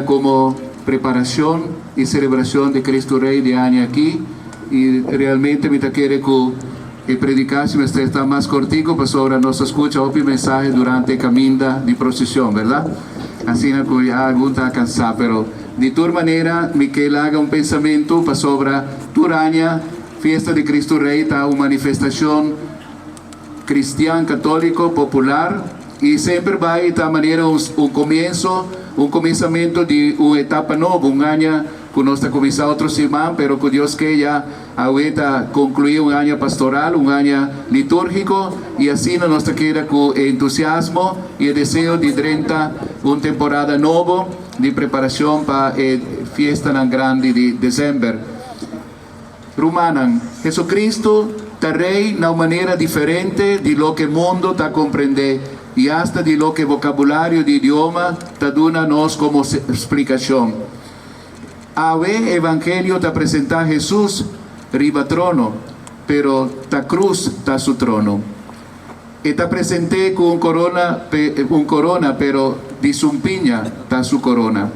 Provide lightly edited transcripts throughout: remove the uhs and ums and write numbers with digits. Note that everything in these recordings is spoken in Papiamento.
Komo preparashon i selebrashon di Kristu Rei di aña aki i realmente mi ta kere ku e predikashi mester ta mas kortiku pasobra nos a skucha hopi mensahe durante e kaminda di proseshon, bèrdat? Asina ku ya algun ta kansá, pero di tur manera mi ke laga un pensamentu pasobra tur aña fiesta di Kristu Rei ta un manifestashon kristian katóliko popular i semper bai ta manera un komienso, un kuminsamentu di un etapa nobo, un aña ku nos ta kuminsá otro siman, pero ku Dios ke ya awe ta konkluí un aña pastoral, un aña litúrgiko, i asina nos ta keda ku e entusiasmo i e deseo di drenta un temporada nobo di preparashon pa e fiestanan grandi di desèmber. Rumannan, Jesucristo ta Rey na un manera diferente di loke mundo ta comprende y hasta di loke vocabulario di idioma ta duna nos como splicacion. Awe Evangelio ta presenta Jesus riba trono, pero ta cruz ta su trono. E ta present'é cu un corona, un corona, pero di sumpiña ta su corona.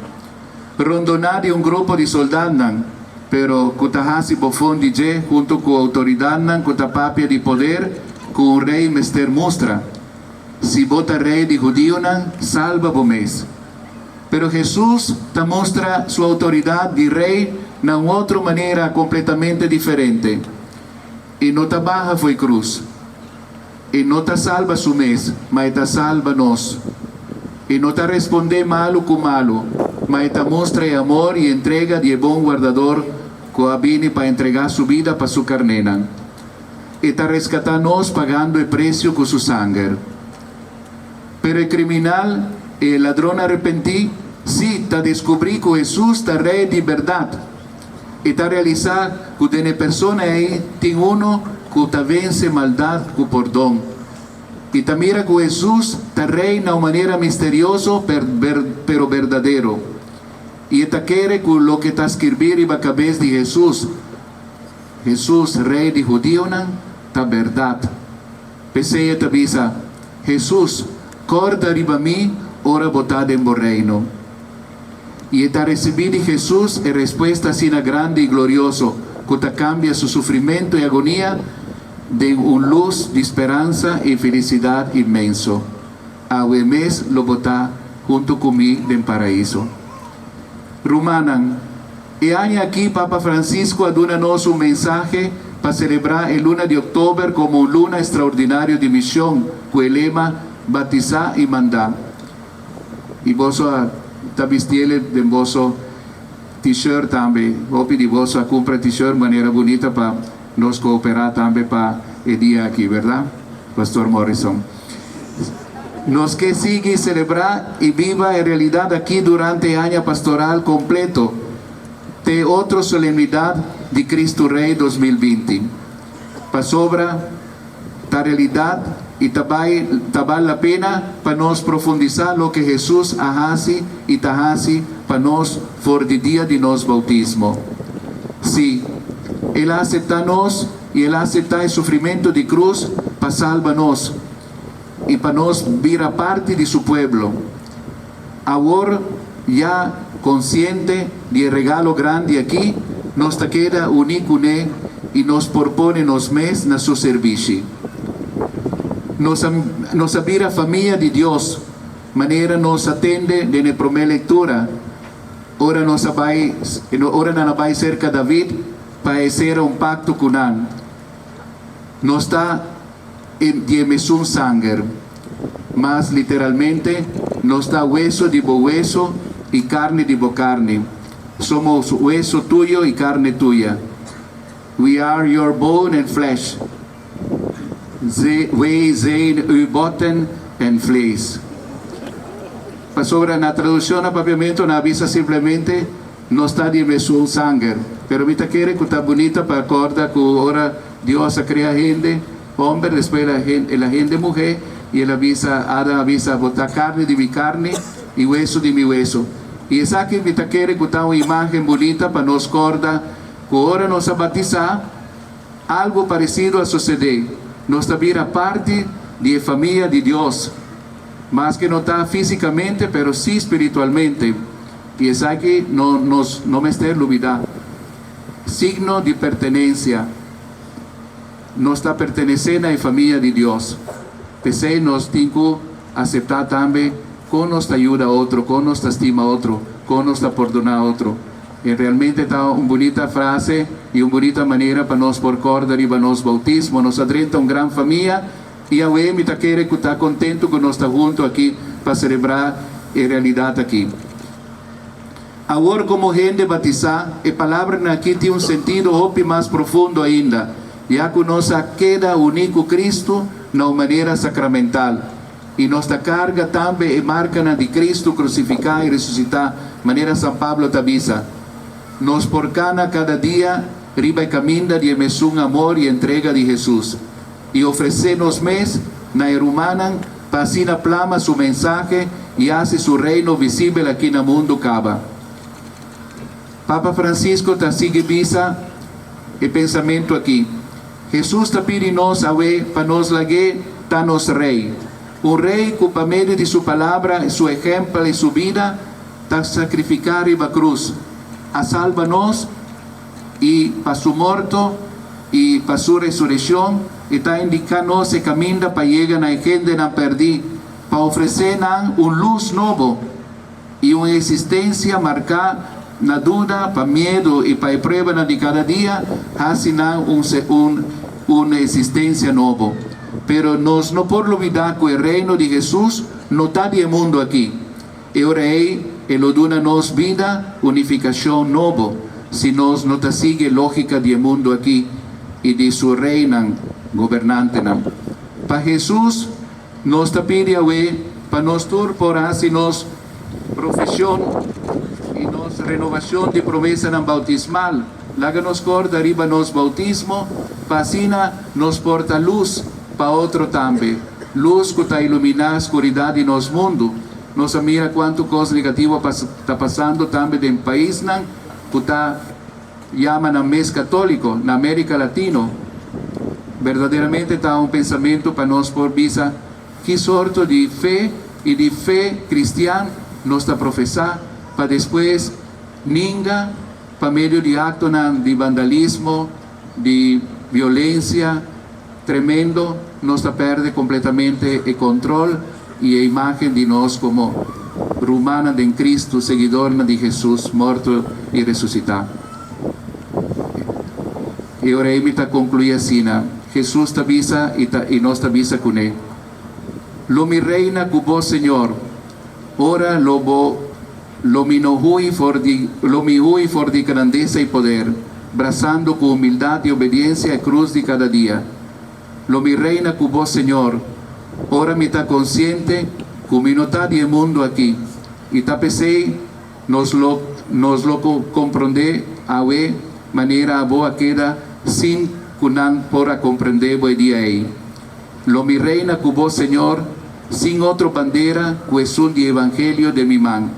Rondoná di un grupo di soldatnan, pero ku ta hasi bofon di dje huntu ku outoridatnan ku ta papia di poder ku un rei mester mustra. Si bo ta rei di hudionan, salba bo mes. Pero Hesus ta mustra su outoridat di rei na un otro manera kompletamente diferente. E no ta baha fo'i krus. E no ta salba su mes, ma e ta salba nos. E no ta respondé malu ku malu, ma e ta mustra e amor i entrega di e bon wardador ku a bini pa entregá su bida pa su karnénan. E ta reskatá nos pagando e presio ku su sanger. Pero e kriminal i e ladron arepentí sí ta deskubrí ku Hesus ta Rei di bèrdat. E ta realisá ku den e persona ei tin unu ku ta vense maldat ku pordon. I ta mira ku Hesus ta rei na un manera misterioso pero berdadero. I e ta kere ku loke ta skirbí riba kabes di Hesus, Hesus, Rei di hudionan, ta bèrdat. P'esei e ta bisa, Hesus, kòrda riba mi ora bo ta den bo Reino. I e ta risibí di Hesus e respuesta asina grandi i glorioso ku ta kambia su sufrimentu i agonia den un lus di speransa i felisidat inmenso. Awe mes lo bo ta huntu ku mi den Paraiso. Rumannan, e aña akí Papa Francisco a duna nos un mensahe pa selebrá e luna di òktober komo un luna estraordinario di mishon ku e lema Batisá i Mandá. I boso a ta bistiele den boso t-shirt tambe. Hopi di boso a cumpra t-shirt manera bunita pa nos coopera tambe pa e dia aki, verdad, Pastor Morrison? Nos ke sigui celebra y biba e realidad aki durante e aña pastoral completo te otro solemnidad di Cristo Rey 2020. Pasobra. Ta realidat i ta bai ta bal la pena pa nos profundisá loke Hesus a hasi i ta hasi pa nos for di dia di nos boutismo. Sí, El a aseptá nos i El a aseptá e sufrimentu di krus pa salba nos i pa nos bira parti di Su pueblo. Awor, ya konsiente di e regalo grandi akí, nos ta keda uní kuné i nos por pone nos mes na su sirbishi. Nos a nos a bira famia di Dios, manera nos a tende den e promé lektura, ora nos a bai ora nan a bai serka David pa e sera un pakto ku nan. Nos ta di e mesun sanger. Mas literalmente, nos ta weso di bo weso i karni di bo karni. Somos weso tuyo i karni tuya. We are your bone and flesh. Wij zijn uw botten en vlees. Pasobra na traduccion na Papiamento nan a bisa simplemente nos ta di e mesun sanger. Pero mi ta kere cu ta bunita pa corda cu ora Dios a crea hende, Homber, despues el a hende muhé, i el a bisa, Adam a bisa, Bo ta karni di mi karni i wesu di mi wesu. I esaki mi ta kere ku ta un imágen bunita pa nos kòrda ku ora nos a batisá, algu paresido a susedé, nos ta bira parti di e famia di Dios, maske no ta físikamente pero sí spiritualmente. I esaki no nos no mester lubidá. Signo di pertenensia. Nos ta pertenesé na e famia di Dios. P'esei nos tin ku aseptá tambe kon nos ta yuda otro, kon nos ta stima otro, kon nos ta pordoná otro. E realmente ta un bunita frase i un bunita manera pa nos por kòrda riba nos boutismo. Nos a drenta un gran famia i awe mi ta kere ku ta kontentu ku nos ta huntu aki pa selebrá e realidat aki. Awor komo hende batisá, e palabranan aki tin un sentido hopi mas profundo ainda, ya ku nos a keda uní ku Kristu na un manera sakramental, i nos ta karga tambe e markanan di Kristu krusifiká i resusitá, manera San Pablo ta bisa. Nos por kana kada dia riba e kaminda di e mesun amor i entrega di Hesus, i ofresé nos mes na e rumannan pa asina plama su mensahe i hasi su Reino visibel aki na mundu kaba. Papa Francisco ta sigui bisa e pensamentu aki, Hesus ta pidi nos awe pa nos lag'é ta nos Rei, un Rei ku pa medio di su palabra, su ehèmpel i su bida ta sakrifiká riba krus, a salba nos i pa su morto i pa su resureccion e ta indica nos e caminda pa yega na e hendenan perdi, pa ofrece nan un luz nobo i un existencia marca na duda pa miedo i pa e pruebanan di cada dia, haci nan un un un existencia nobo. Pero nos no por lubida cu e reino di Jesus no ta di e mundo aki. E ora ei e lo duna nos bida un nifikashon nobo si nos no ta sigui e lógika di e mundu akí i di su reinan, gobernantenan. Pa Hesus nos ta pidi awe pa nos tur por hasi nos profeshon i nos renovashon di promesanan boutismal. Laga nos kòrda riba nos boutismo pa asina nos por ta lus pa otro tambe, lus ku ta iluminá skuridat di nos mundu. Nos a mira kuantu kos negativo ta pasando tambe den paisnan ku ta yama nan mes katóliko, na Amérika Latino. Berdaderamente ta un pensamentu pa nos por bisa ki sorto di fe i di fe kristian nos ta profesá pa despues ninga pa medio di aktonan di vandalismo, di violensia tremendo, nos ta perde kompletamente e kontrol i e imágen di nos komo rumannan den Kristu, seguidornan di Hesus morto i resusitá. E ora ei mi ta konkluí asina, Hesus ta bisa i ta i nos ta bisa kuné, Lo mi reina ku bo, Señor, ora lo bo Lo mi no hui for di lo mi hui for di grandesa i poder, brasando ku humildat i obediensia e krus di kada dia. Lo mi reina ku bo, Señor, ora mi ta konsiente ku mi no ta di e mundu aki, i ta p'esei nos lo nos lo komprondé awe manera abo a keda sin ku nan por a komprendé bo e dia ei. Lo mi reina ku bo, Señor, sin otro bandera ku esun di evangelio den mi man,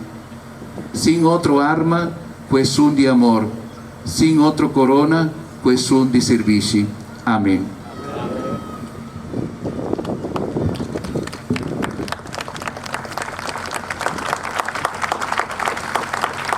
sin otro arma ku esun di amor, sin otro korona ku esun di sirbishi. Amen.